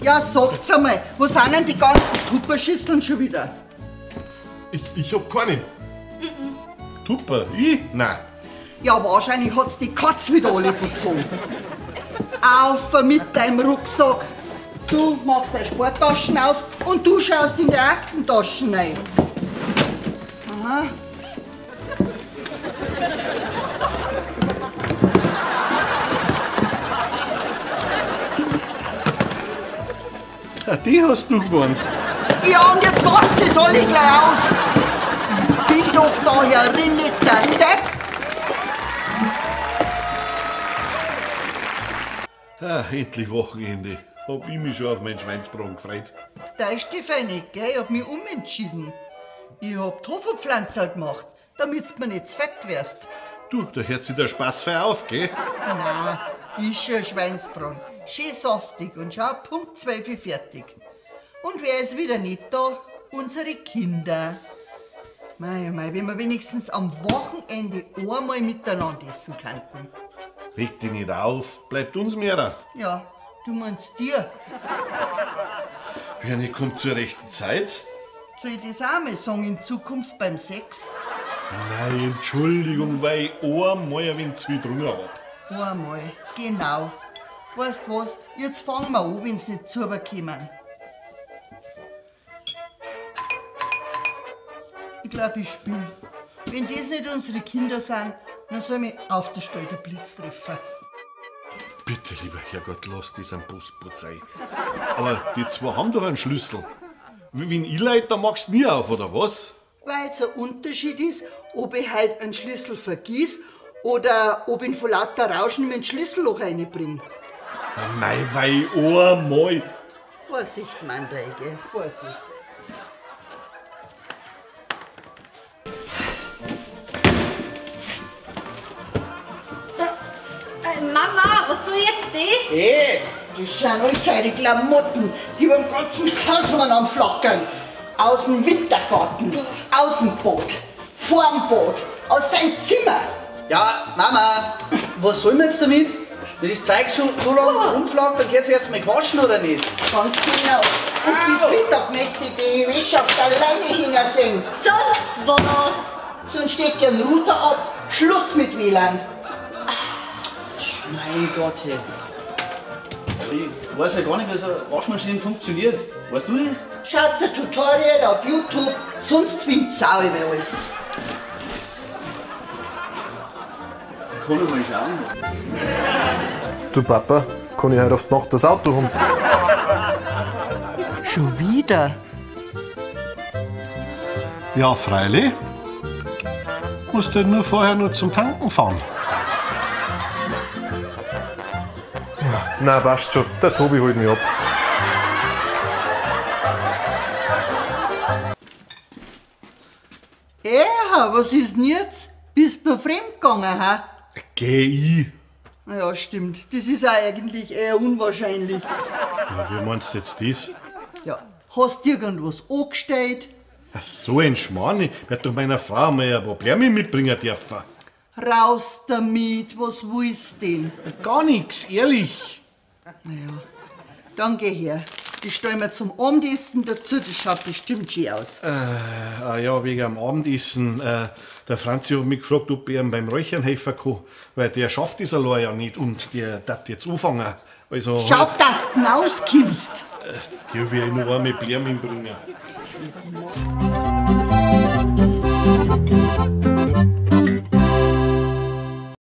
Ja, sagt's einmal, wo sind denn die ganzen Tupperschüsseln schon wieder? Ich hab keine. Mhm. Tupper? Ich? Nein. Ja, wahrscheinlich hat's die Katz wieder alle verzogen. Auf mit deinem Rucksack. Du machst deine Sporttaschen auf und du schaust in die Aktentaschen rein. Aha. Ah, die hast du gewarnt. Ja, und jetzt wascht es alle gleich aus. Ich bin doch da herin nicht der Depp. Ah, endlich Wochenende. Hab ich mich schon auf meinen Schweinsbraten gefreut. Da ist die Feine, gell? Ich hab mich umentschieden. Ich hab Tofu-Pflanzerl gemacht, damit's mir nicht zu fett wirst. Du, da hört sich der Spaß fein auf, gell? Nein, ist schon Schweinsbraten. Schön saftig und schau, Punkt 12 fertig. Und wer ist wieder nicht da? Unsere Kinder. Mei, mei, wenn wir wenigstens am Wochenende einmal miteinander essen könnten. Reg dich nicht auf, bleibt uns mehrer. Ja, du meinst dir. Wer nicht kommt zur rechten Zeit? Soll ich das auch mal sagen in Zukunft beim Sex? Nein, Entschuldigung, weil ich einmal ein wenig zu viel getrunken hab. Einmal, genau. Weißt was, jetzt fangen wir an, wenn's nicht zubekommen. Ich glaub, ich spinne. Wenn das nicht unsere Kinder sind, dann soll mich auf der Stelle der Blitz treffen. Bitte, lieber Herrgott, lass das am Postbote sein. Aber die zwei haben doch einen Schlüssel. Wenn ich leid, dann machst du nie auf, oder was? Weil's ein Unterschied ist, ob ich heute einen Schlüssel vergiss oder ob ich ihn vor lauter Rauschen in mein Schlüsselloch reinbring. Mei, weil einmal. Vorsicht, Mandel, gell? Vorsicht. Mama, was soll jetzt das? Hey, das sind alles seine Klamotten, die beim ganzen Haus am Flackern. Aus dem Wintergarten, aus dem Boot, vorm Boot, aus deinem Zimmer. Ja, Mama, was soll man jetzt damit? Wenn das Zeug schon so lange rumflackt, dann gehört es erst mal gewaschen, oder nicht? Ganz genau. Und bis Mittag möchte ich die Wäsche auf der Leine hängen sehen. Sonst was? Sonst steckt ich einen Router ab. Schluss mit WLAN. Mein Gott, hey. Ich weiß ja gar nicht, wie so eine Waschmaschine funktioniert. Weißt du das? Schaut ein Tutorial auf YouTube, sonst find's auch über alles. Ich kann ich mal schauen. Du Papa, kann ich heute auf die Nacht das Auto haben? Schon wieder? Ja, freilich. Musst du nur vorher nur zum Tanken fahren. Na, passt schon. Der Tobi holt mich ab. Ja, was ist denn jetzt? Bist du fremdgegangen, ha? Geh ich. Ja, stimmt. Das ist auch eigentlich eher unwahrscheinlich. Ja, wie meinst du jetzt das? Ja, hast du irgendwas angestellt? Ach, so ein Schmarrn. Ich werd doch meiner Frau mal ein paar Blumen mitbringen dürfen. Raus damit, was willst du denn? Gar nichts, ehrlich. Naja, dann geh her. Das stellen wir zum Abendessen dazu, das schaut bestimmt schön aus. Ja, wegen am Abendessen. Der Franzi hat mich gefragt, ob ich ihm beim Räuchern helfen kann, weil der schafft das allein ja nicht und der darf jetzt anfangen. Also, schau, dass du rauskommst! Dir will ich noch einmal Blumen bringen.